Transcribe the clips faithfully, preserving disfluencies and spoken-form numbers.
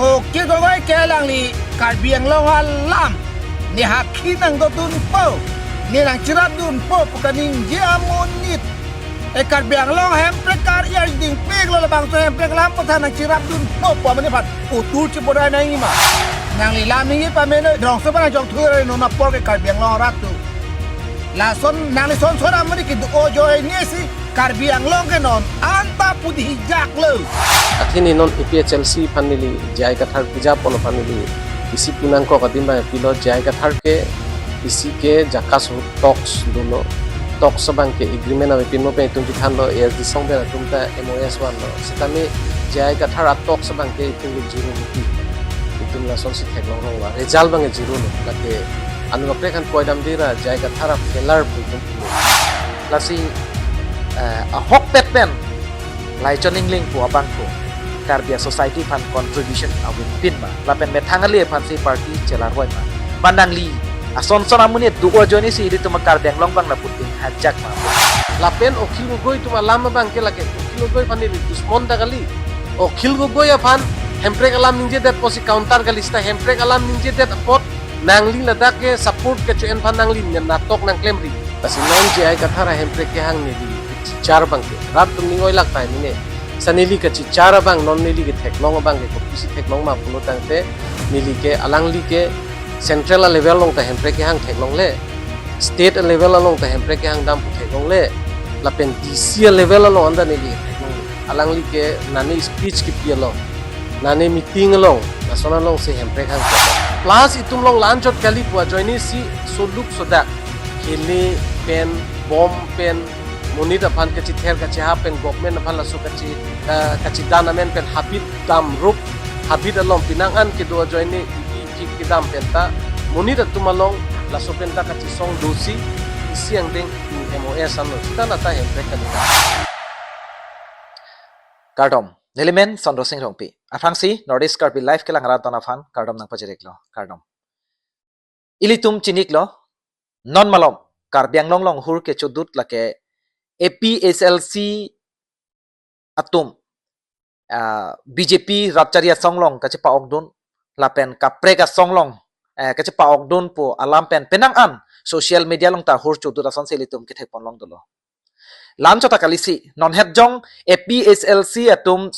Okil Gogoi ke alangli Karbi Anglong alam ne hakhi nangdodunpo, ne nangcherapdunpo pu kaningje amonit. E Karbi Anglong hemprek kar-i arjudingpiklo, labangso hemprek alam aphuthak nangcherapdunpo pu amonit aphan utur chibodai nangji ma? Nangli lam ningje pame noi, rongso abang jong thur non apor ke Karbi Anglong arat tu. Lason nangli son son amonit kedo ajoine si Karbi Anglong ke non anta pudi hijaklo. Athe ne non A P H L C aphan neli J I Kathar kejapon aphan neli isi punangkok adim abang pilo. J I Kathar ke isi ke jaka so talks dolo. Talks abang ke agreement ave pinmo pen itum chethanlo, A S D song pen atum ta M O S vanlo. Sitame J I Kathar a-talks abang ke itum ke zero rupees. Itum lasonsi theklong rong va. Result abang ke zero lo. Lake anu kaprek aphan koidamde ra J I Kathar a-failure pu itum pulo. Lasi, eh, ahokpet pen Laichon Engleng pu abangphu Karbi a-society aphan contribution avepin ma? Lapen methang ale aphansi party chelarvoi ma? Ba nangli ason son amonit do ajoine si ilitum a-Karbi Anglong abang lapu ding hajak ma? Lapen Akhil Gogoi atum alam abang ke lake Akhil Gogoi aphan neli dusmon ta kali. Akhil Gogoi aphan hemprek alam ningjedet apotsi counter kali, seta hemprek alam ningjedet apot nangli ladak ke support kecho-en aphan nangli ne natok nangklemri. Lasi non J I Kathar a-hemprek kehang neli kachichar abang ke rat atum ning oilak tahai mene. Sa neli kachichar abang, non neli ketheklong abang ke kopisi theklong ma pulo tangte, neli ke alangli ke central a-level along ta hemprek kehang theklongle, state a-level along ta hemprek kehang dam pu theklongle, lapen D C a-level along anta neli theklongle. Alangli ke nane speech kepi along, nane meeting along, lason alongsi hemprek hang theklong. Plus itum along la-anchot kali pu ajoine si soluk sodak, khele pen, bom pen, monit aphan kachither kachihap pen, government aphan laso kachi, eh, kachidan amen pen habit damrup, habit along penang an kedo ajoine ibi ki kedam penta, monit atum along laso penta kachisong dosi, isi angdeng M O S anlo, seta nata hemprek kali. Kardom, neli men Sondro Sing Rongpi. Aphrangsi North East Karbi Live kelang rat don aphan kardom nangpajir-iklo. Kardom. Ilitum chini-iklo, non malom Karbi Anglong along hur kechodut lake A P H L C atum, ah, B J P rat chari asong along kachepa-okdun, lapen kaprek asong along, eh, kachepa-okdun pu alam pen penang an social media along ta hur chodut asonsi ilitum kethekpon long dolo. La-anchot ta kalisi, non het jong A P H L C atum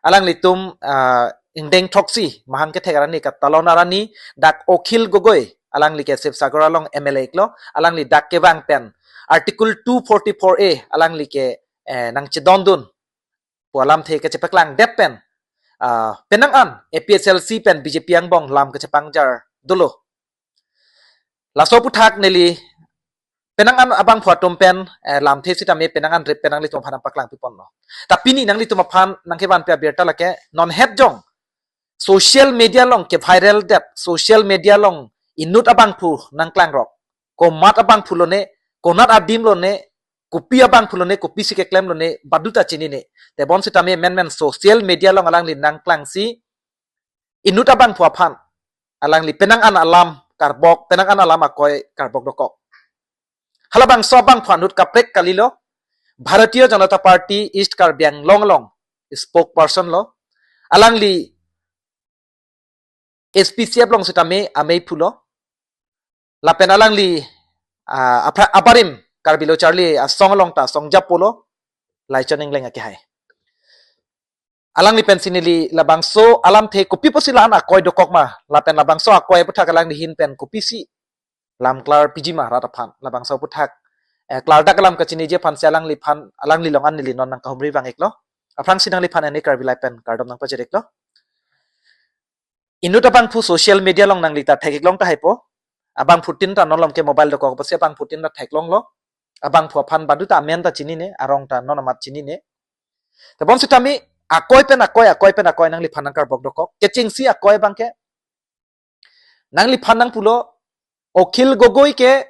alanglitum, ah, ingdeng throksi mahang kethek arni, katalon arni, dak Akhil Gogoi, alangli ke Sibsagar along M L A iklo, alangli dak kevang pen Article two forty-four A alangli ke, eh, nangchedondun pu alamthe kachepaklangdet pen, ah, penang an A P H L C pen B J P angbong lam kachepangjar dolo. Laso aphuthak neli penang an abangphu atum pen, eh, lamthe sitame penang an rip pen nanglitum aphan nangpaklangpiponlo. Ta pini nanglitum aphan nangkevanpi abirta lake, non het jong social media along keviraldet, social media along inut abangphu nangklangrok, komat abangphu lone, konat adim lone, kopi abangphu lone, kopisi keklem lone, baduta chinine. Tebon sitame menmen social media along alangli nangklangsi inut abangphu aphan alangli penang an alam karbok, penang an alam akoi karbok dokok. Halabangso abangphu inut kaprek kalilo, Bharatiya Janata Party East Karbi Anglong along spokesperson lo, alangli S P C F along sitame ameiphu lo, lapen alangli, ah, apra-, abarim Karbi Lo Charli Asong along ta asong japo lo, Laichon Engleng akehai. Alangli pensi neli labangso alamthe kopi pusi la-an akoi dokok ma, lapen labangso akoi aphuthak alangli ahin pen kopisi lam klarpiji ma rat aphan, labangso aphuthak, eh, klardak alam kachiniji aphansi alangliphan, alangli along an neli non nangkahumri vang-iklo. Aphrangsi nangliphan Ani Karbi Live pen kardom nangpajir-iklo. Inut abangphu social media along nangli ta thek-iklong tahai po. Abangphutin ta non malom ke mobile dokok pusi abangphutin ta theklonglo. Abangphu aphan baduta amen ta chinine, arong ta non amat chinine. Tebon sitame akoi pen akoi, akoi pen akoi nangliphan nangkarbok dokok. Kechengsi akoi abang ke, nangliphan nangpulo, Akhil Gogoi ke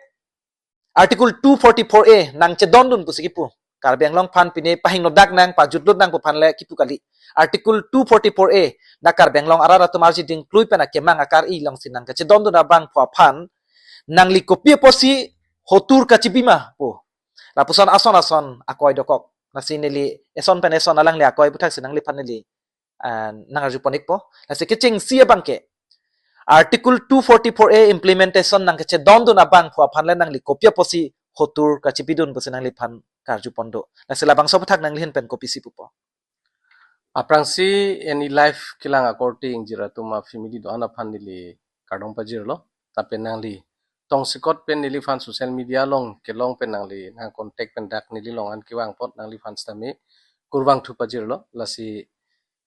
Article two forty-four A nangchedondun pusi kipu. Karbi Anglong aphan pine pahingnodak nang, pajutlut nang pu aphan le kipu kali. Article two forty-four A, dak Karbi Anglong arat atum arjuding klui pen akemang akar-i alongsi nangkachedondun abangphu aphan nangli kopi pusi hotur kachibi ma pu. Lapuson ason ason akoi dokok. Lasi neli eson pen eson alangli akoi aphuthaksi nangliphan neli ah, nang-arjupon-ikpo. Lasi kechengsi abangke Article two forty-four A implementation nangkechedondun abangphu aphan le nangli kopi apotsi hotur kachipidun pusi nangliphan karjupon do. Lasi labangso aputhak nanglihin pen kopisi pupo? Aphrangsi eni live kelang akorte ingjir atum a-family do-an aphan neli kardom pajirlo. Lapen nangli tongsekot pen neliphan social media along kelong pen nangli nang contact pen dak neli along an kevang apot nangliphan sitame kurvangthu pajirlo. Lasi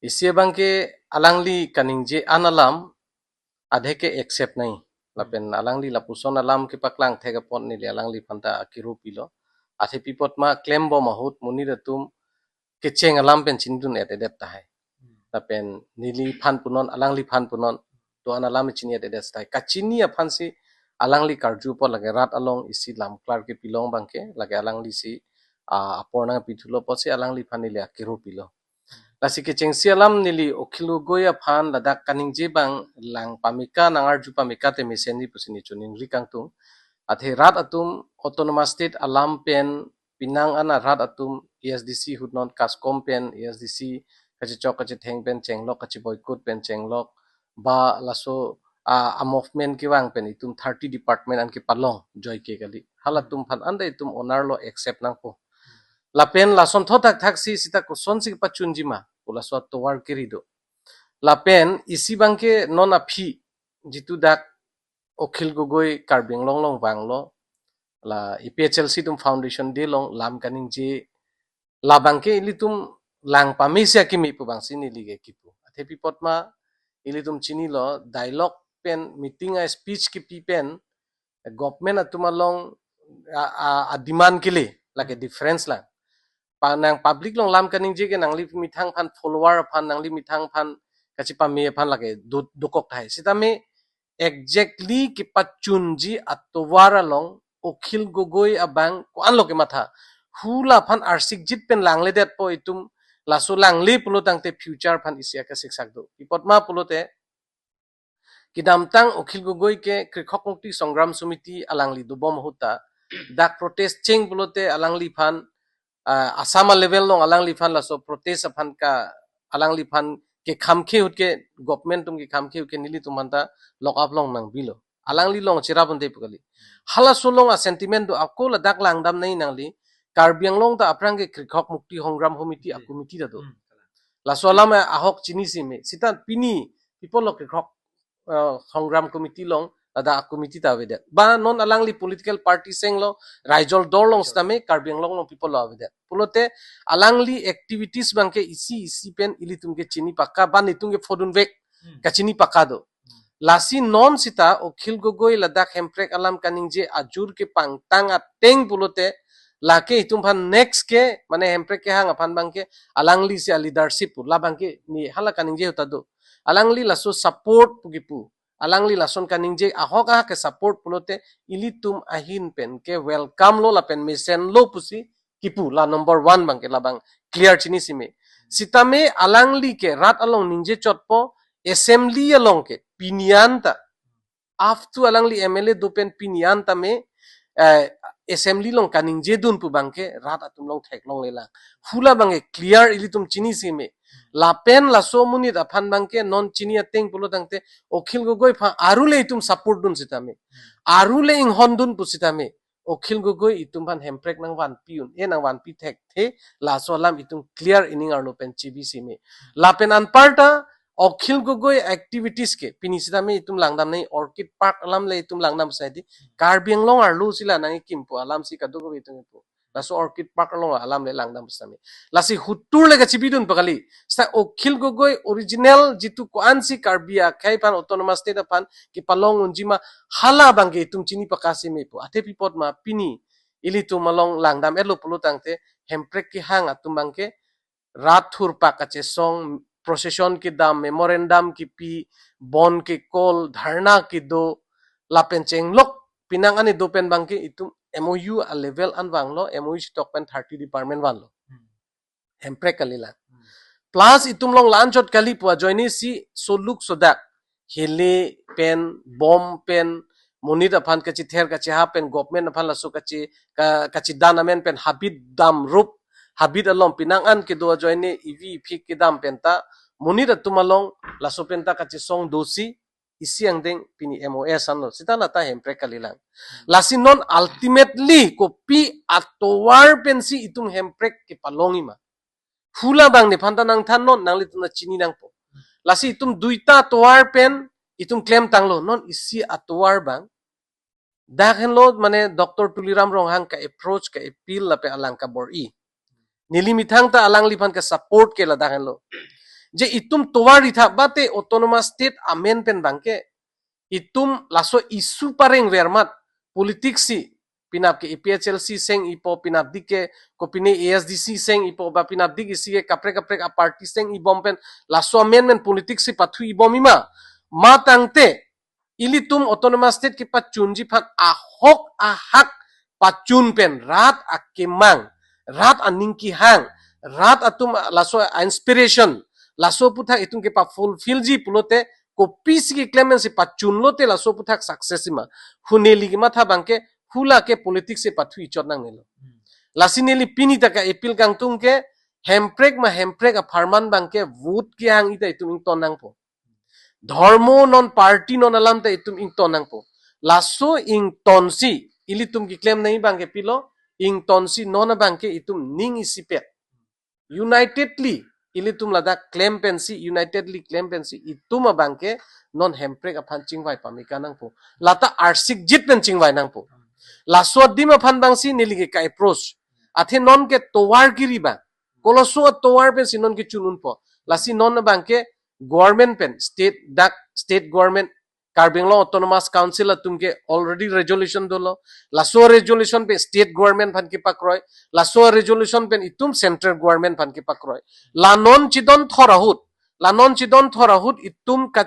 isi abangke alangli kaningje an alam adhe ke accept nai. Lapen alangli lapuson alam kepaklang thek apot neli alangliphan ta akiro pilo. Athe pi apot ma klembom ahut monit atum kecheng alam pen chinidun et-edet tahai. Lapen neliphan punon, alangliphan punon, do-an alam chini et-edet tahai. Kachini aphansi alangli karju apot lake rat along isi lamklar kepilong abangke, lake alanglisi, ah, apor nangpithulo apotsi alangliphan neli akiro pilo. Lasi kechengsi alam neli Akhil Gogoi aphan ladak kaningje abang lang pame ka, nang-arju pame ka te mesenji pusi neli choningri kangtung. Athe rat atum autonomous state alam pen pinang an arat atum A S D C ahut non KASCOM pen A S D C kachechok kachetheng pen chenglok, kache-boycott pen chenglok, ba laso a, a-movement kevang pen itum thirty department an kepalong joike kali. Halatum aphan anta itum honor lo, accept nangpo. Lapen lason thot thakthaksi sita kosonsi kepachunji ma pu laso atovar keri do. Lapen isi abangke non aphi jitu dak Akhil Gogoi Karbi Anglong along vanglo, la A P H L C atum Foundation Day along lam kaningje, labangke ilitum lang pamesi akimi pu abangsi neli ke kipu. Athe pi apot ma ilitum chinilo, dialogue pen meeting a-speech kepi pen government atum along a, a, a-demand kele, lake difference lang. Pa nang public along lam kaningje ke nangli methang aphan follower aphan, nangli methang aphan kachepame aphan lake do, dokok tahai. Sitame exactly kepachunji atovar along Akhil Gogoi abang ko-an lo kematha. Hula aphan arsikjit pen langledetpo itum, laso langle pulo tangte future aphan isi akasiksak do. Pi apot ma pulote kedamtang Akhil Gogoi ke Krikhok Mukti Songram Samiti alangli dobom ahut ta dak protest cheng pulote alangliphan, ah, Assam a-level along alangliphan laso protest aphan ka, alangliphan kekhamkhe ahut ke, government atum kekhamkhe ahut ke nelitum aphan ta lock up along nangbilo. Alangli along cherap unde pu kali. Halaso along a-sentiment do, ako ladak langdam nai nangli, Karbi Anglong ta aphrang ke Krikhok Mukti Songram Samiti a-committee ta do. Hmm. Laso alam ahok chinisi me. Sita pini pi apot lo Krikhok, eh, Songram Committee along ladak a-committee ta avedet? Ba non alangli political party senglo, Raijol dor along sitame Karbi Anglong along pi apot lo avedet? Pulote alangli activities abangke isi isi pen ilitum ke chini pakka, ba netum ke phodun vek, hmm, kachini pakka do. Hmm. Lasi non sita Akhil Gogoi ladak hemprek alam kaningje ajur kepangtang ateng pulote lake itum aphan next ke, mane hemprek kehang aphan abangke alanglisi a-leadership pu, labangke ne hala kaningje ahut ta do. Alangli laso support pu kipu, alangli lason kaningje ahok ahok ke-support pulote ilitum ahin pen ke welcome lo lapen mesenlo pusi kipu, la number one abangke labang clear chinisi me. Sitame alangli ke rat along ningje chotpo, assembly along ke pini an ta, up to alangli M L A do pen pini an tame, eh, assembly along kaningjedun pu abangke rat atum along theklonglelang. Hula abangke clear ilitum chinisi me. Lapen laso amonit aphan abangke non chini ateng pulo tangte Akhil Gogoi aphan aru le itum support dun sitame, aru le inghondun pu sitame, Akhil Gogoi itum aphan hemprek nangvanpi un, eh, nangvanpi thekthe, laso alam itum clear ining arlo pen chibisi me. Lapen anparta Akhil Gogoi activities ke pini sitame itum langdam nai, Orchid Park alam le itum langdam sai di, Karbi Anglong arlo si la nangkimpo alamsi kadokave itum ipo. Laso Orchid Park along alam le langdam sitame. Lasi hotur le kachibidun pakali. Sita Akhil Gogoi original jitu ko-ansi Karbi akhei aphan, autonomous state aphan kepalong unji ma, hala abangke itum chini pakka si mepo. Athe pi apot ma pini ilitum along langdam-etlo pulo tangte hemprek kehang atum abangke rat thurpak kachesong, procession kedam, memorandum kepi, bon kekol, dharna kedo, lapen chenglok pinang ani do pen abangke itum M O U a-level an vanglo, M O U chitok pen thirty department vanlo. Hmm. Hemprek kalilang. Hmm. Plus itum along la-anchot kali pu ajoine si soluk sodak, hele pen, bom pen, monit aphan kachither kachiha pen, government aphan laso kachi, ka, kachidan amen pen habit damrup, habit alom pinang an kedo ajoine ivi iphik kedam pen ta monit atum along laso penta kachesong dosi isi angdeng pini M O S anlo. Sita lata hemprek kalilang. Lasi non ultimately kopi atovar pensi itum hemprek kepalongji ma? Hula abang nephan ta nangthan non, nanglitum ta chini nangpo. Lasi itum duita atovar pen itum klemtanglo, non isi atovar abang. Dak henlo mane Doctor Tuliram Ronghang ka-approach, ka-appeal lapen alang kabor-i. Neli methang ta alangliphan ka-support ke ladak henlo. Je itum tovar ritha bate autonomous state amen pen abangke itum laso issue pareng vermat politik si, penap ke A P H L C seng-ipo, penapdik ke kopine A S D C seng-ipo, ba penapdik isi ke kaprek kaprek a-party seng-ibom pen laso amendment politik si pathu-ibomji ma? Matangte ilitum autonomous state kepachunji aphan ahok ahak pachun pen rat akemang, rat aning kehang, rat atum laso inspiration, laso aphuthak itum kepa-fulfillji pulote, kopisi keklem pensi pachunlote laso aphuthak success-ji ma? Hu neli kematha abangke hula ke politik si pathu-ichot nangnelo. Lasi neli pini ta ka-appeal kangtung ke, hemprek ma hemprek apharman abangke vote kehangji ta itum ington nangpo. Dhormo non, party non alam ta itum ington nangpo. Laso ingtonsi ilitum keklem nangji abangke pilo, ingtonsi non abangke itum ning isipet unitedly ilitum ladak klem pensi, unitedly klem pensi itum abangke non hemprek aphan chingvai pameka nangpo. Lata arsikjit pen chingvai nangpo. Laso adim aphan abangsi neli ke ka-approach. Athe non ke tovar kiri abang, koloso atovar pensi non kechun unpo? Lasi non abangke government pen, state, dak state government, Karbi Anglong Autonomous Council atum ke already resolution dolo. Laso resolution pen state government aphan kepakroi, laso resolution pen itum central government aphan kepakroi. La non chidon thor ahut, la non chidon thor ahut itum ka,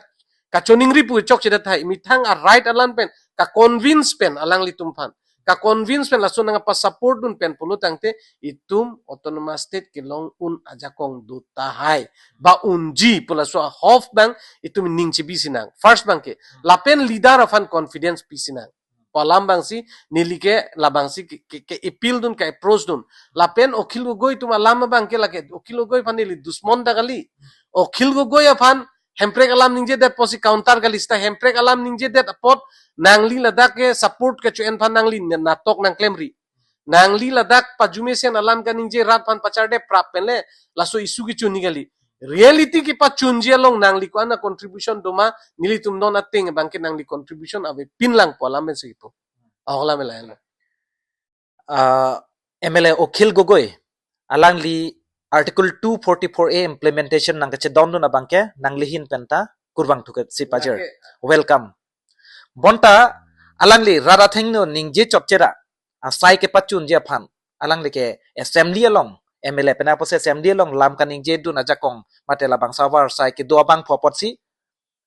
kachoningri pu chokchedet tahai, methang a-right alam pen ka-convince pen alanglitum aphan, ka-convince pen laso nangpa-support dun pen pulo tangte itum autonomous state kelong un ajakong do tahai, ba unji pu laso a-hope abang itum ning chebisi nang. First abangke, lapen leader aphan confidence pisi nang pu alam abangsi neli ke labangsi ke, ke, ke-appeal dun, ka-approach dun. Lapen Akhil Gogoi atum alam abangke lake, Akhil Gogoi aphan neli dusmon ta kali. Akhil Gogoi aphan hemprek alam ningjedet apotsi counter kali, sita hemprek alam ningjedet apot nangli ladak ke-support kecho-en aphan nangli ne-, natok nangklemri. Nangli ladak pajumesen alam kaningje, rat aphan pacharde prap pen le laso issue kechunji kali. Reality kepachunji along nangli ko-an a-contribution do ma, nelitum non ateng abangke nangli contribution avepin lang pu alam pensi kipu. Ahok alam ela ela. Ah, M L A Akhil Gogoi, alangli Article two forty-four A implementation nangkachedondun abangke nangli ahin penta kurvangthu ke si pajir. Lake. Welcome. Bonta alangli rat athengno ningje chotchera asai kepachunji aphan, alangli ke assembly along, M L A pen apotsi assembly along lam kaningjedun ajakong mate labangso avar asai kedo abangphu apotsi,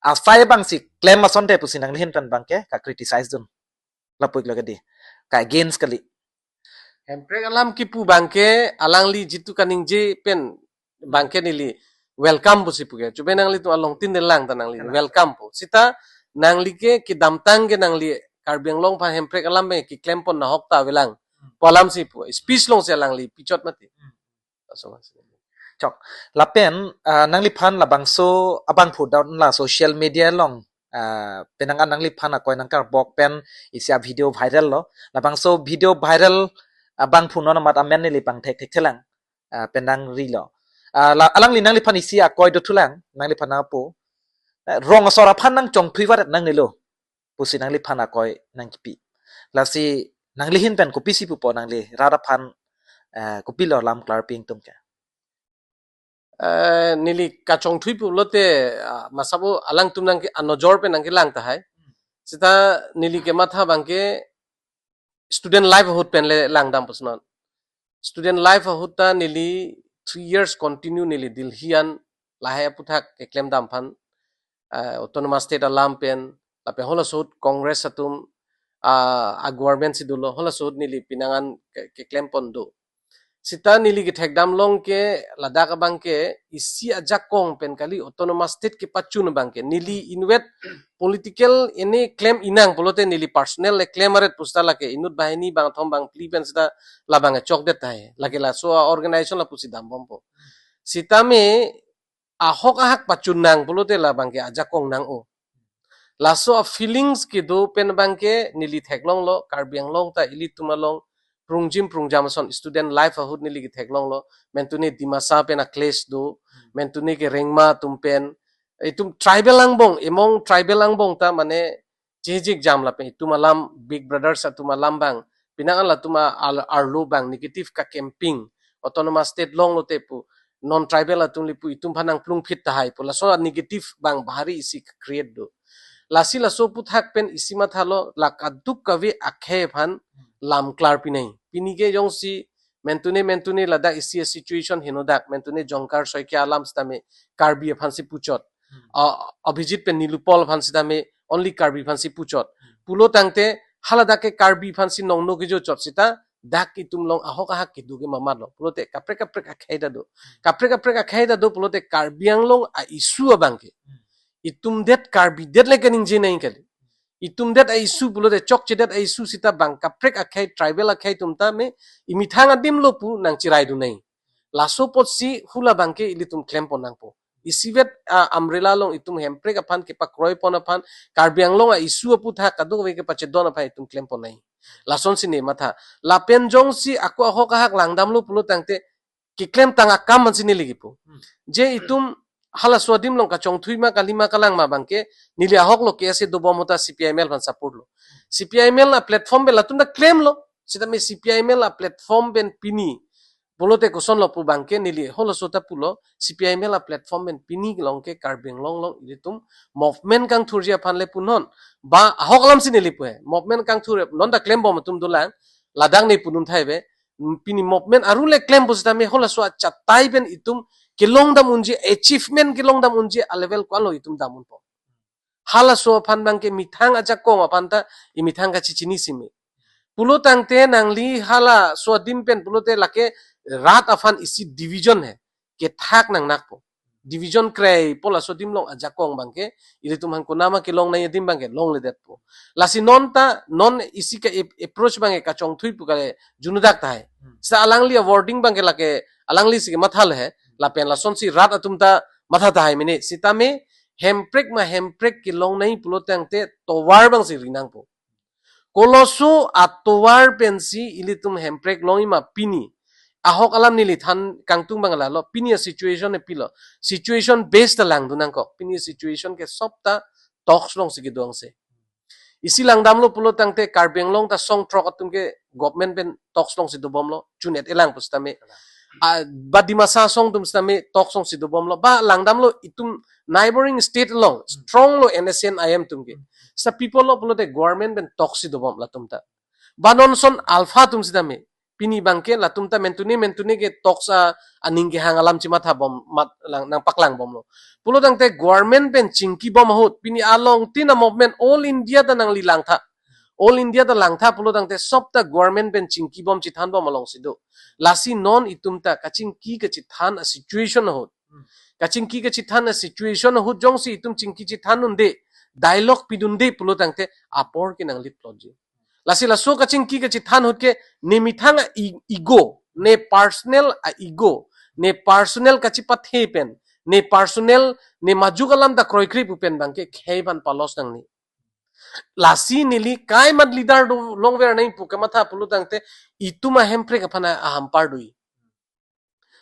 asai abangsi klem asonte pusi nangli ahin pen abangke ka-criticize dun. Lapu-ik lo kedi. Ka-against kali. Hemprek alam kipu abangke alangli jitu kaningje pen abangke neli welcome pusi pu ke. Chube nanglitum along tin de lang ta nangli, kalang, welcome pu. Sita nangli ke kedamtang ke nangli Karbi Anglong aphan hemprek alam pen keklempon nahok ta avelang pu alamsi pu. Speech alongsi alangli pichot mati. Hmm. Laso mas. Chok. Lapen, ah, nangliphan labangso abangphu down la social media along, ah, penang an nangliphan akoi nangkarbok pen isi a-video viral lo. Labangso video viral abangphu non amat amen neli pangthek thekthelang, ah, penang rilo. Ah, la, alangli nangliphan isi akoi dothulang, nangliphan nangpu. Eh, rong asor aphan nangchongthui varet nangnelo pusi nangliphan akoi nangkipi. Lasi nangli ahin pen kopisi pupo, nangli rat aphan, eh, kopilo lam klarpi ingtum ke? Eh, neli kachongthui pulote, ah, masabo alangtum nangke anojor pen nangkelang tahai. Sita neli kematha abangke student life ahut pen le langdam pusnon. Student life ahut ta neli three years continue neli Delhi an lahai aphuthak keklem dam aphan, ah, autonomous state alam pen, lapen halaso ahut Congress atum, ah, a-government si dolo, halaso ahut neli penang an ke, keklempon do. Sita neli kethekdam long ke ladak abangke isi ajakong pen kali, autonomous state kepachun abangke. Neli inutvet political ene klem inang pulote neli personal le klem aret pu sita lake inut banghini bangthom bangphli pen sita labang chokdet tahai. Lake laso a-organization lapusi dambompo. Sitame ahok ahak pachun nang pulote labangke ajakong nang-o. Laso a feelings kedo pen abangke neli theklonglo, Karbi Anglong ta ilitum along prungjim prungjam ason student life ahut neli ketheklonglo, mentune Dimasa pen a clash do, mentune ke Rengma atum pen, itum tribal angbong, among tribal angbong ta mane chehijik jam lapen itum alam, big brothers atum alam abang, penang an latum a-, al-, arlo abang negative ka campaign, autonomous state longlote pu, non tribal atum le pu itum aphan nangplungphit tahai pu, laso a negative abang bahari isi create do. Lasi laso aphuthak pen isi mathalo, la kadokave akhei aphan lam klar pinai. Pini ke jongsi mentune mentune ladak isi a situation henodak, mentune Jongkar Saikia alam sitame Karbi aphansi puchot. Hmm. Ah, Abhijit pen Nilupal aphan sitame only Karbi aphansi puchot. Hmm. Pulo tangte haladak ke Karbi aphansi nongno kejo chot sita, dak itum along ahok ahak kedo ke mamatlo. Pulote kaprek kaprek akhei ta do. Kaprek kaprek akhei ta do pulote Karbi Anglong a issue abangke. Hmm. Itum det Karbi det le kaningje nai kali. Itum det a issue pulote chokche det a issue sita bang kaprek akhei, tribal akhei atum tame imethang adim lo pu nangchirai dun nai. Laso apotsi hula abangke ilitum klempon nangpo. Isivet, ah, umbrella along itum hemprek aphan kepakroi pon aphan, Karbi Anglong a issue aphuthak kadokave kepachedon aphan itum klempon nai. Lasonsi ne matha. Lapen jongsi ako ahok ahak langdamlo pulo tangte keklemtang akam mansi neli kipu. Hmm. Je itum halaso adim along kachongthui ma kalima kalang ma abangke, neli ahok lo K S A dobom ahut ta C P I M L aphan support lo. C P I M L a platform pen latum ta klemlo. Sitame C P I M L a platform pen pini pulote kosonlo pu abangke neli halaso ta pulo, C P I M L a platform pen pini along ke Karbi Anglong along ilitum movement kangthurji aphan le punon. Ba ahok alamsi neli pu he. Movement kangthur non ta klembom atum dolang. Ladak ne punun thai be. Pini movement aru le klem pusitame halaso achatai pen itum kelongdam unji, achievement kelongdam unji a level ko-anlo itum dam unpo. Halaso aphan abangke methang ajakong aphan ta imethang kachechini sime. Pulo tangte nangli halaso adim pen pulote lake rat aphan isi division he. Kethak nangnakpo. Division kreipo laso adim along ajakong abangke, ilitum aphan konama kelong nai adim abangke longledetpo. Lasi non ta, non isi ke ap-, approach abangke kachongthui pu kale junudak tahai. Hmm. Sa alangli a wording abangke lake, alanglisi kematha le he, lapen lasonsi rat atum ta matha tahai mene, sitame hemprek ma hemprek kelong nai pulo tangte tovar abangsi ri nangpo. Koloso atovar pensi ilitum hemprek longji ma pini. Ahok alam neli than kangtung abang lalo, pini a situation e pilo. Situation based ta langdun nangkok. Pini a situation ke sop ta talks alongsi kedo angse. Isi langdamlo pulo tangte Karbi Anglong ta song throk atum ke government pen talks alongsi dobomlo, chun-et-e lang pusitame. Ah, ba Dimasa asong atum sitame talks alongsi dobomlo. Ba langdamlo itum neighboring state along, strong lo N S C N I M atum ke. Sa pi apotlo pulote government pen talks si dobom latum ta. Ba non ason ULFA atum sitame. Pini abangke latum ta mentune mentune ke talks a aning kehang alam chimatha bom mat lang nangpaklang bomlo. Pulo tangte government pen chingki bom ahut. Pini along tin a movement all India ta nangli langtha. All India ta langtha pulo tangte sop ta government pen chingki bom chithan bom alongsi do. Lasi non itum ta kachingki kachithan a situation ahut. Hmm. Kachingki kachithan a situation ahut jongsi itum chingki chithan unde, dialogue pidunde pulo tangte apor ke nanglit plotji. Lasi laso kachingki kachithan ahut ke ne methang a e-, ego, ne personal a ego, ne personal kachipathe pen, ne personal, ne majuk alam ta kroikre pu pen abangke khei aphan palos nangne. Lasi neli kaimat leader do longver nai pu kematha pulo tangte itum a hemprek aphan a ahampar do-i.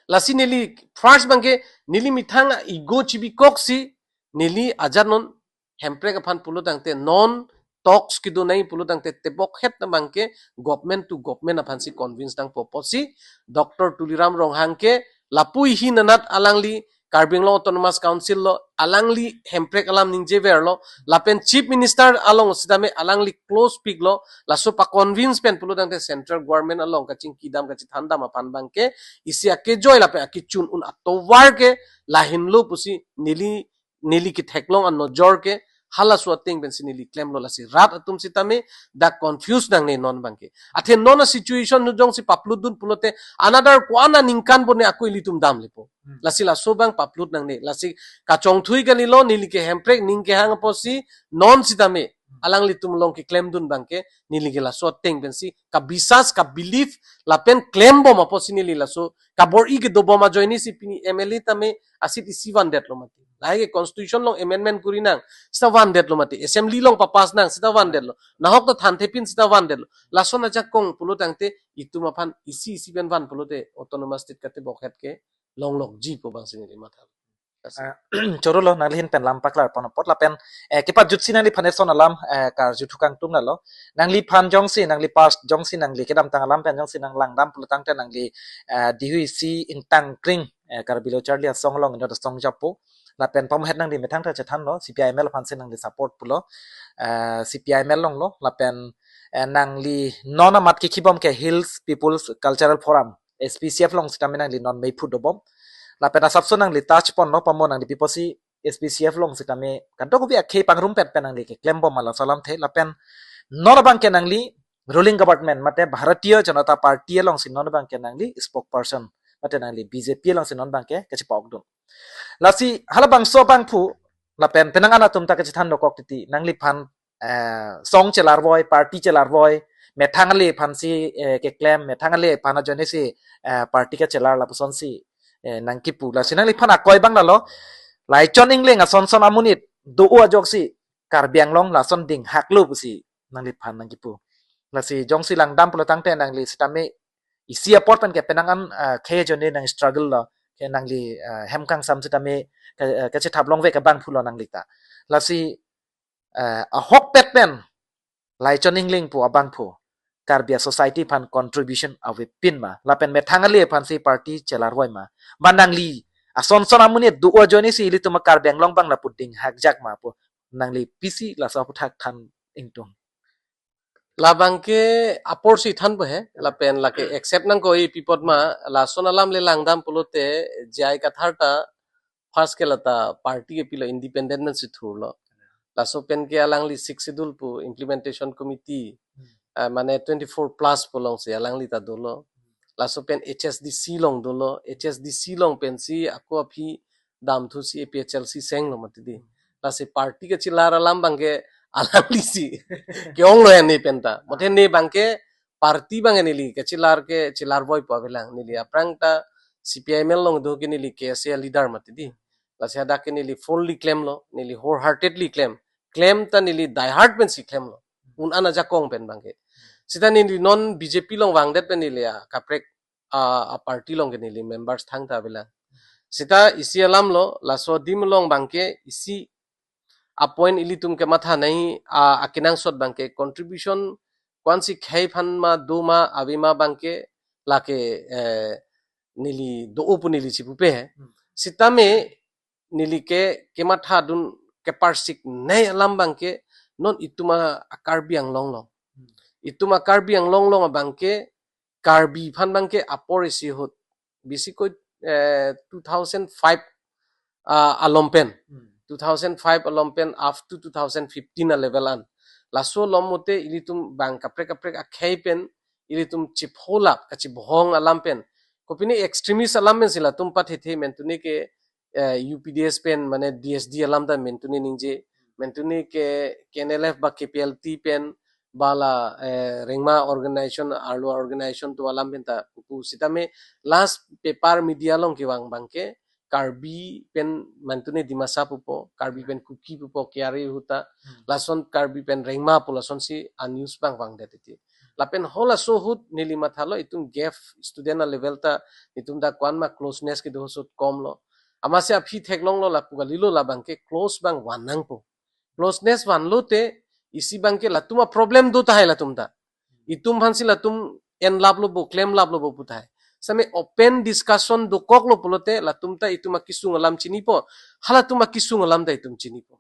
Lasi neli first abangke neli methang a ego chibikoksi neli ajat non hemprek aphan pulo tangte non talks kedo nai pulo tangte tebokhet abangke government to government aphansi convince nangpo pusi Doctor Tuliram Ronghang ke lapu-i hi nanat alangli Karbi Anglong Autonomous Council lo, alangli hemprek alam ningjeverlo, lapen Chief Minister along sitame alangli close piklo, laso pa-convince pen pulo tangte central government along kachingki dam kachithan dam aphan abangke, isi akejoi lapen akechun un atovar ke lahenlo pusi neli, neli ketheklong anojor ke, halaso ateng pensi neli klemlo lasi rat atum sitame dak confuse nangne non abangke. Athe non a situation ahut jongsi paplut dun pulote another ko-an aningkan bone ako ilitum damlepo. Hmm. Lasi laso abang paplut nangne. Lasi kachongthui kalilo neli ke hemprek ning kehang apotsi non sitame. Alanglitum along keklemdun abangke neli ke laso ateng pensi kabisas, kabelief lapen klembom apotsi neli laso kabor-i kedobom ajoinesi pini M L A tame aseat isi vandetlo mati. Lahai ke constitution along amendment kuri nang, seta vandetlo mati. Assembly along papass nang, seta vandetlo. Nahok ta thanthe pin seta vandetlo. Lason ajakong pulo tangte itum aphan isi isi pen van pulote autonomous state katebok het ke longlokji pu abangsi neli matha. Ah, choro lo, nangli ahin pen lam paklar pon apot lapen, eh, kepajutsi nangliphan eson alam, eh, karju thukang tum lalo. Nangliphan jongsi, nangli past jongsi, nangli kedamtang alam pen jongsi nang langdam pulo tangte nangli, eh, dihui isi ingtang kring, eh, Karbi Lo Charli Asong along inut asong japo. Lapen pamohet nangli methang ta chethanlo, C P I M L aphansi nangli support pulo. Eh, C P I M L along lo, lapen, eh, nangli non amat kikhibom ke Hills People's Cultural Forum, S P C F along sitame nangli non mei phut dobom. Lapen asapso nangli touch ponlo, pamo nangli pi apotsi S P C F along sitame kadokave akhei pangrumpet pen nangli keklembom ma laso alamthe. Lapen non abangke nangli ruling government mate Bharatiya Janata Party alongsi non abangke nangli spokesperson mate nangli B J P alongsi non abangke kachepa-okdun. Lasi halabangso abangphu lapen penang an atum ta kachethan dokok titi, nangliphan, eh, song chelarvoi, party chelarvoi, methang ale aphansi, eh, keklem, methang ale aphan ajoinesi, eh, party kachelar lapusonsi, eh, nangkipu. Lasi nangliphan akoi abang lalo, Laichon Engleng asonson amonit do-o ajoksi Karbi Anglong lason dinghaklo pusi nangliphan nangkipu. Lasi jongsi langdam pulo tangte nangli sitame isi apor pen ke penang an, ah, khei ajoine nang struggle lo, ke nangli, ah, hem kangsam sitame ke, eh, kachethap longve ke abangphu lo nangli ta. Lasi, eh, ahokpet pen Laichon Engleng pu abangphu Karbi a-society aphan contribution avepin ma, lapen methang ale aphansi party chelarvoi ma, ba nangli asonson amonit do-o ajoinesi ilitum a-Karbi Anglong abang lapu dinghakjak ma pu nangli pisi laso aphuthak than ingtung? Labangke aporsi thanpo he, lapen lake accept nangkok-i pi apot ma, lason alam le langdam pulote J I Kathar ta first ke lata party kepilo, independent pensi thurlo. Laso pen ke alangli Sixth Schedule pu implementation committee, ah, mane twenty-four plus pu alongsi alangli ta dolo. Laso pen H S D C along dolo, H S D C along pensi ako aphi damthusi A P H L C senglo mati di. Lasi party kachelar alam abangke alanglisi ke-onglo he ne pen ta. Mate ne abangke party abang neli kachelar ke chelarvoipo avelang, neli aphrang ta C P I M L along do ke neli K S A leader mati di. Lasi hadak ke neli fully klemlo, neli wholeheartedly klem. Klem ta neli die hard pensi klemlo. Un-an ajakong pen abangke. Sita neli non B J P along vangdet pen neli a kaprek a, a-party along ke neli members thangta avelang. Sita isi alamlo, laso adim along abangke isi a-point ilitum kematha nangji, a, akenangsot abangke contribution ko-ansi khei aphan ma do ma ave ma abangke lake, eh, neli do-o pu neli chipupe he. Hmm. Sitame neli ke kemathadun keparsik nei alam abangke non itum a-Karbi Anglong along. Hmm. Itum a-Karbi Anglong along abangke Karbi aphan abangke apor isi ahut. Bisi ko, eh, two thousand five, ah, along pen. Hmm. Two thousand five along pen up to two thousand fifteen a-level an. Laso along mote ilitum abang kaprek kaprek akhei pen ilitum chipholap, kachibhong alam pen. Kopine extremist alam pensi latum pathethe, mentune ke, eh, U P D S pen, mane D S D alam ta mentune ningje, mentune ke K N L F ba K P L T pen, bala, eh, Rengma organization, arlo organization atum alam pen ta pupu. Sitame last paper media along kevang abangke, Karbi pen mentune Dimasa pupo, Karbi pen Kuki pupo, K R A ahut ta, Hmm. lason Karbi pen Rengma pu lasonsi a-news abang vangdet titi. Lapen halaso ahut neli mathalo itum GAFE student a-level ta, itum ta ko-an ma closeness kedo ahut komlo. Amatsi aphi theklonglo lapu kalilo, labangke close abang van nangpo. Closeness vanlote isi abangke latum a-problem do tahai latum ta. Itum aphansi latum enlaplo bo, klemlaplo bo pu tahai. Same open discussion dokoklo pulote latum ta itum akesung alam chinipo. Halatum akesung alam ta itum chinipo.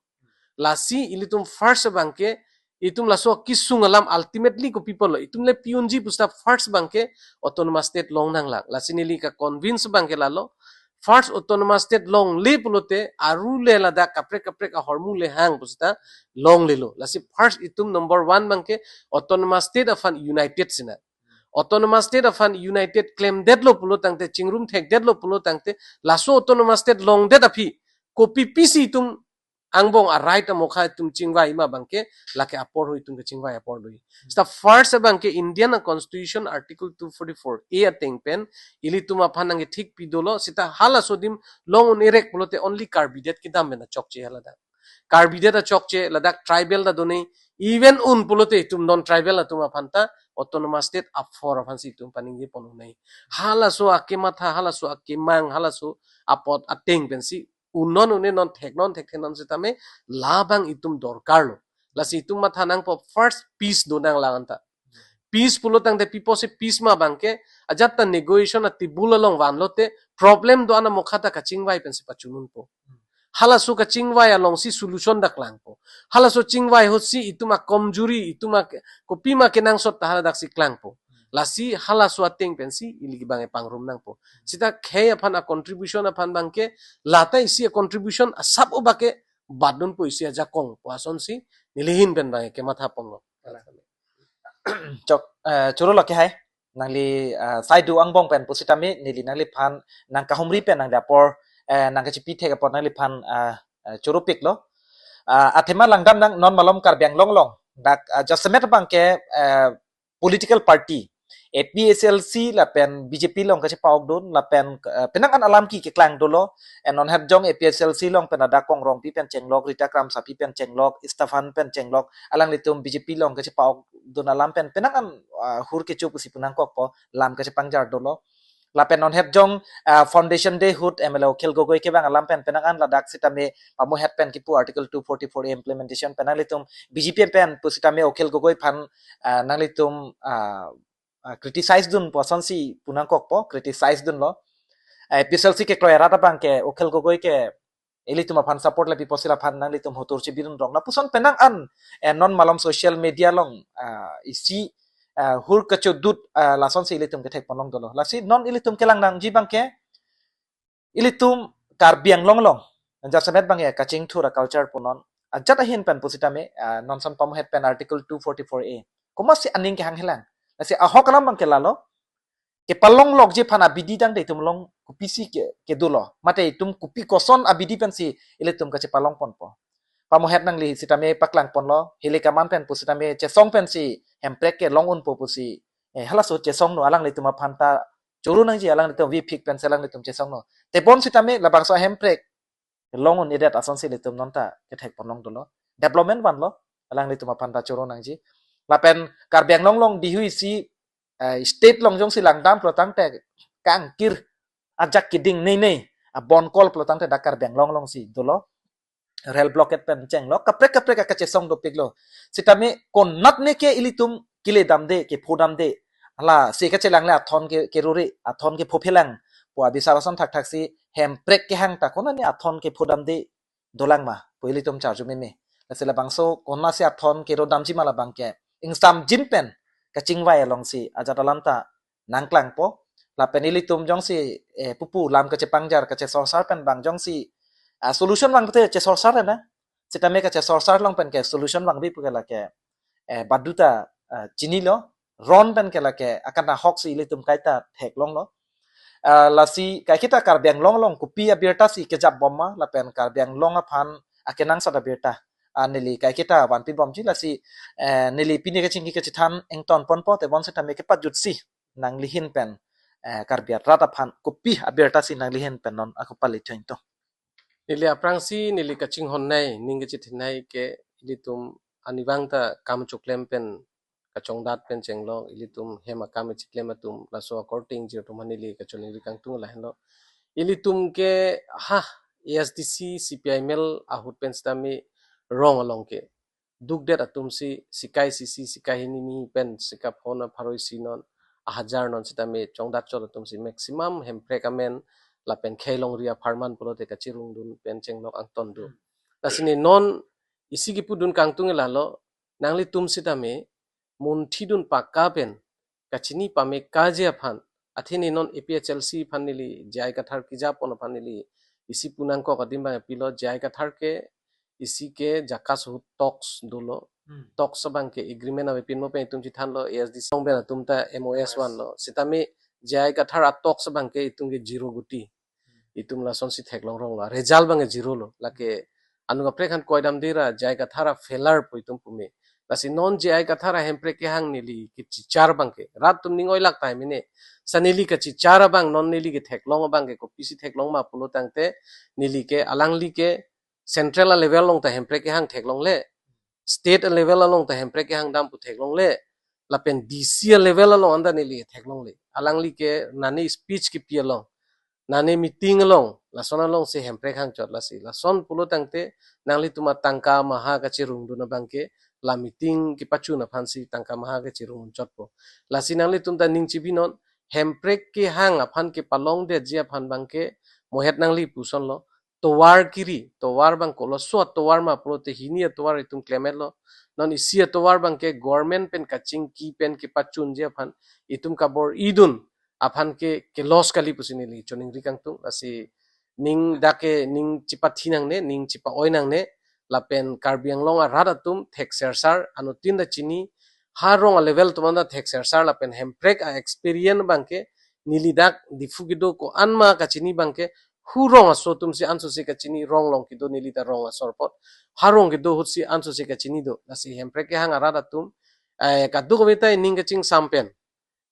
Lasi ilitum first abangke, itum laso kesung alam ultimately kopi pulo, itum le pi-unji pu seta first abangke autonomous state long nanglang. Lasi neli ka-convince abangke lalo, first autonomous state longle pulote, aru le ladak kaprek kaprek ahormu le hang pu seta longlelo. Lasi first itum number one abangke autonomous state aphan united sina. Autonomous state aphan united klemdetlo pulo tangte, chingrum thekdetlo pulo tangte, laso autonomous state longdet aphi, kopi pisi itum angbong a right amokha itum chingvai ma abangke lake apor ho itum kachingvai apor do. Seta first abangke Indian Constitution Article two forty-four A ateng pen ilitum aphan nangkethik pi dolo, seta halaso adim long un-e rek pulote only Karbi det kedam pen achokche haladak. Karbi det achokche, ladak tribal ta do-an, even un pulote itum non tribal atum aphan ta autonomous state apor aphansi itum paningje pon un-e. Halaso akematha, halaso akemang, halaso apot ateng pensi un-non un-e non, thek-non thekthe-non sitame labang itum dorkar lo. Lasi itum matha nangpo first peace do nang lang anta. Peace pulo tangte pi apotsi peace ma abangke, ajat ta negotiation a table along vanlote problem do-an amokha ta kachingvai pensi pachununpo. Halaso kachingvai alongsi solution dak langpo. Halaso chingvai ahutsi itum akomjuri, itum a kopima kenangsot ta haladak si klangpo. Lasi halaso ateng pensi ili abang epangrum nangpo. Seta khei aphan a contribution aphan abangke, lata isi a contribution asap o abangke badunpo isi ajakong pu asonsi neli ahin pen abang kematha ponlo. Chok, eh, choro lake hai. Nangli, eh, sai do angbong pen pusitame neli nangliphan nangkahumri pen nangli apor, eh, nangkachipi thek apor nangliphan, eh, eh, choro piklo. Ah, athema langdam nang non malom Karbi Anglong along. Dak, ah, jasemet abangke, eh, political party A P H L C lapen B J P along kachepa-okdun lapen, eh, penang an alam ke keklang dolo. Eh, non het jong A P H L C along pen ada Kong Rongpi pen chenglok, Rita Kramsapi pen chenglok, Stephan pen chenglok, alanglitum B J P along kachepa-okdun alam pen penang an, ah, hur kecho pusi pu nangkokpo, lam kachepangjar dolo. Lapen non het jong, ah, Foundation Day ahut M L A Akhil Gogoi kevang alam pen penang an ladak sitame pamuhet pen kipu Article two forty-four A implementation pen nanglitum B J P pen pusitame Akhil Gogoi aphan, ah, nanglitum, ah, ah, criticize dun pu asonsi pu nangkokpo, criticize dunlo. Eh, A P H L C kekloi arat abangke Akhil Gogoi ke ilitum aphan support le pi apotsi laphan nanglitum hotur chibidun rong lapuson penang an, eh, non malom social media along, ah, isi, ah, hur kachodut, ah, lasonsi ilitum kethek ponlong dolo. Lasi non ilitum kelang nangji abangke ilitum Karbi Anglong along jasemet abangke kachingthur a culture punon. Ajat ahin pen pusitame, ah, non son pamuhet pen Article two forty-four A komatsi aning kehang helang. Lasi ahok alam abangke lalo, kepalonglokji aphan abidi tangte itum along kopisi ke, kedolo. Mate itum kopi koson abidi pensi ilitum kachepalong ponpo. Pamuhet nangli sitame paklang ponlo, Hilikaman pen pusitame Chesong pensi Hemprek kelong unpo pusi. Eh, halaso Chesong no alanglitum aphan ta choro nangji, alanglitum avephik pensi alanglitum Chesong no. Tebon sitame labangso Hemprek long un-edet asonsi ilitum non ta kethek ponlong dolo. Development vanlo, alanglitum aphan ta choro nangji. Lapen Karbi Anglong along dihui si, eh, state along jongsi langdam pulo tangte kangkir ajak keding nei nei, abonkol pulo tangte dak Karbi Anglong alongsi dolo. Rail blockade pen chenglok, kaprek kaprek akachesong dopiklo. Sitame konat ne ke ilitum kile damde, kepho damde. Hala si kachelang le athon ke, keruri, athon kepho phelang pu abisar ason thakthak si Hemprek kehang ta konat ne athon kepho damde dolang ma pu ilitum charju meme. Lasi labangso konatsi athon kero damji ma labangke ingsamjin pen kachingvai alongsi ajat alam ta nangklangpo. Lapen ilitum jongsi, eh, pupu lam kachepangjar kachesorsar pen abang jongsi, ah, solution vang pute chesorsar na. Sitame kachesorsar along pen ke solution vangbi pu ke lake, eh, badu ta, ah, chinilo, ron pen ke lake akan ahoksi ilitum kaita theklonglo. Ah, lasi kaiketa Karbi Anglong along kopi abirta si kejapbom ma lapen Karbi Anglong aphan akenangsot abirta, ah, neli kaiketa vanpibomji. Lasi, eh, neli pini kachingki kachethan ington ponpo, tebon sitame kepajutsi nangli ahin pen, eh, Karbi arat aphan kopi abirta si nangli ahin pen non ako pali thank you. Neli aphrangsi neli kachinghon nei, ning kachethin nei ke ilitum arnivang ta kam choklem pen kachongdat pen chenglok, ilitum hem akam chiklem atum laso akorte ingjir atum aphan neli kachiningri kangtung lahenlo. Ilitum ke ha A S D C, C P I M L ahut pen sitame rong along ke dukdet atum si sikai sisi, sikai hini ni pen sikap hona pharoi si non, ahajar non sitame chongdat chot atum si maximum Hemprek amen lapen khei longri apharman pulote kachirungdun pen chenglok angton do. Hmm. Lasi ne non isi kipudun kangtung lalo, nanglitum sitame munthidun pakka pen kachini pame kaje aphan, athe ne non A P H L C aphan neli J I Kathar kejapon aphan neli isi pu nangkok adim abang pilo. J I Kathar ke isi ke JACAS ahut talks dolo. Hmm. Talks abangke agreement avepinmo pen itum chethanlo, A S D C along pen atum ta M O S vanlo. Sitame J I Kathar a talks abangke itum ke zero guti. Itum lasonsi theklong ronglo. Result abangke zero lo. Lake Anung kaprek aphan koidamde ra J I Kathar a-failure pu itum pume. Lasi non J I Kathar a Hemprek kehang neli kechichar abangke, rat atum ning oilak tahai mene. Sa neli kachichar abang, non neli ketheklong abangke kopisi theklong ma pulo tangte, neli ke alangli ke central a level along ta Hemprek kehang theklongle, state a level along ta Hemprek kehang dam pu theklongle, lapen D C a level along anta neli theklongle. Alangli ke nane speech kepi along, nane meeting along, lason alongsi Hemprek hangchot. Lasi lason pulo tangte, nanglitum atangka maha kachirungdun abangke, la meeting kepachun aphansi tangka maha kachirung chotpo. Lasi nanglitum ta ning chibinon, Hemprek kehang aphan kepalongdetji aphan abangke, mohet nangli pusonlo. Tovar kiri, tovar abang koloso atovar ma pulote hini atovar itum klemlo. Non isi atovar abangke government pen kachingki pen kepachunji aphan itum kabor-idun aphan ke, ke loss kali pusi neli choningri kangtung. Lasi ning dak ke ning chipathi nangne, ning chipa-oi nangne, lapen Karbi Anglong arat atum theksersar, anuttin ta chini, ha rong a level atum anta theksersar, lapen Hemprek a experience abangke, neli dak Diphu kedo ko-an ma kachini abangke, hu rong aso atumsi ansose kachini, rong along kedo neli ta rong asor apot, ha rong kedo ahutsi ansose kachini do. Lasi Hemprek kehang arat atum, eh, kadokave ta ning kachingsam pen,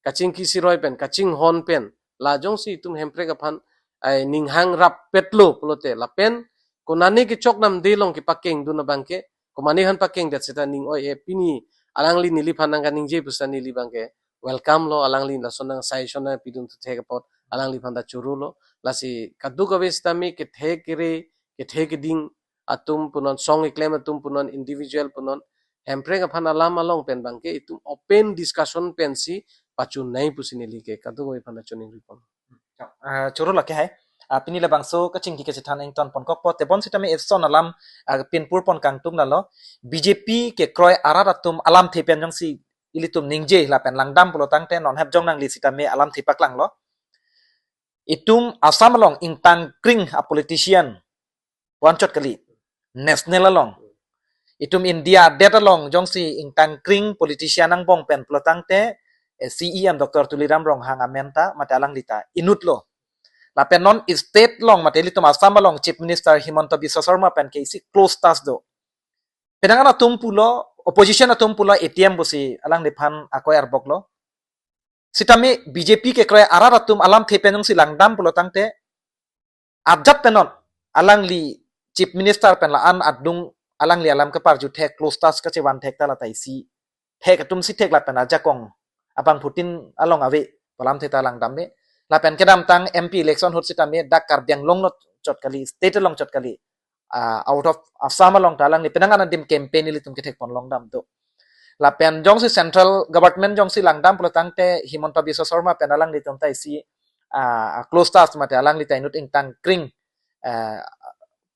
kachingki siroi pen, kachinghon pen, la jongsi itum Hemprek aphan, eh, ning hang rappetlo pulote, lapen konane kechok namde along kepakengdun abangke, komatne aphan pakengdet seta ning oi-e, pini alangli neliphan nangkaningje pusita neli abangke welcome lo, alangli lason nang suggestion nangpidun thu thek apot alangliphan ta choro lo. Lasi kadokave sitame kethe kere, kethe keding atum punon, song keklem atum punon, individual punon, Hemprek aphan alam along pen abangke itum open discussion pensi pachun nangji pusi neli ke kadokave aphan ta choningripon. Ah, choro lake hai. Ah, pini labangso kachingki kachethan ingtonponkokpo, tebon sitame eson alam, ah, pinpurpon kangtung lalo. B J P kekroi arat atum alamthe pen jongsi ilitum ningje lapen langdam pulo tangte, non hep jong nangli sitame alamthe paklanglo. Itum Assam along ingtangkring a politician pu anchot kali, national along. Itum India adet along jongsi ingtangkring politician angbong pen pulo tangte, eh, C E M Doctor Tuliram Ronghang amen ta mate alangli ta inutlo. Lapen non state along mate ilitum Assam along Chief Minister Himanta Biswa Sarma pen ke isi close touch do. Penang an atum pulo, opposition atum pulo A T M pusi alangliphan akoi arboklo. Sitame B J P kekroi arat atum alamthe pen jongsi langdam pulo tangte, ajat pen non alangli Chief Minister pen la-an adung alangli alam keparju thek, close touch kachevan thek ta lata isi thek atumsi thek lapen ajakong abangphutin along ave pu alamthe ta langdam me. Lapen kedamtang M P election ahut sitame dak Karbi Anglong along chot kali, state along chot kali, ah, out of Assam along ta alangli penang an adim campaign ilitum kethekpon longdam do. Lapen jongsi central government jongsi langdam pulo tangte Himanta Biswa Sarma pen alanglitum ta isi, ah, close touch mate alangli ta inut ingtangkring, ah,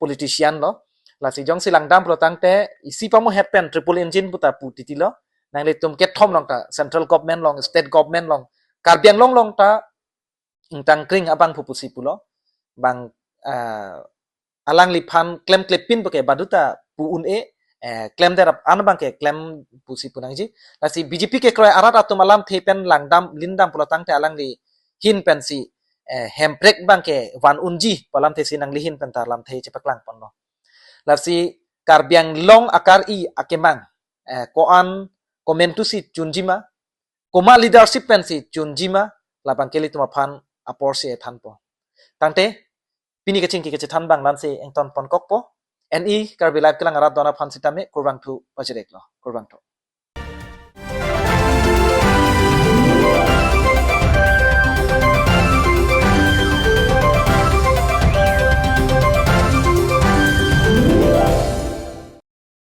politician lo. Lasi jongsi langdam pulo tangte isi pamohet pen triple engine puta pu titi lo. Nanglitum kethom along ta, central government along, state government along, Karbi Anglong along ta ingtangkring abangphu pusi pulo. Bang, ah, alangliphan klemkle pin abangke badu ta pu un-e, eh, klemderap an abangke klem pusi pu nangji. Lasi B J P kekroi arat atum alamthe pen langdam lindam pulo tangte alangli ahin pensi, eh, Hemprek abangke van unji pu alamthe si nangli ahin pen ta lamthe chepaklangponlo. Lasi Karbi Anglong akari akemang, eh, ko-an komantu si chunji ma, komat leadership pensi chunji ma, labangke ilitum aphan apor si ethanpo. Tangte, pini kachingki kachethan abang la-ansi ingtonponkokpo. N E Karbi Live kelang arat don aphan sitame kurvangthu pajirek lo. Kurvangthu.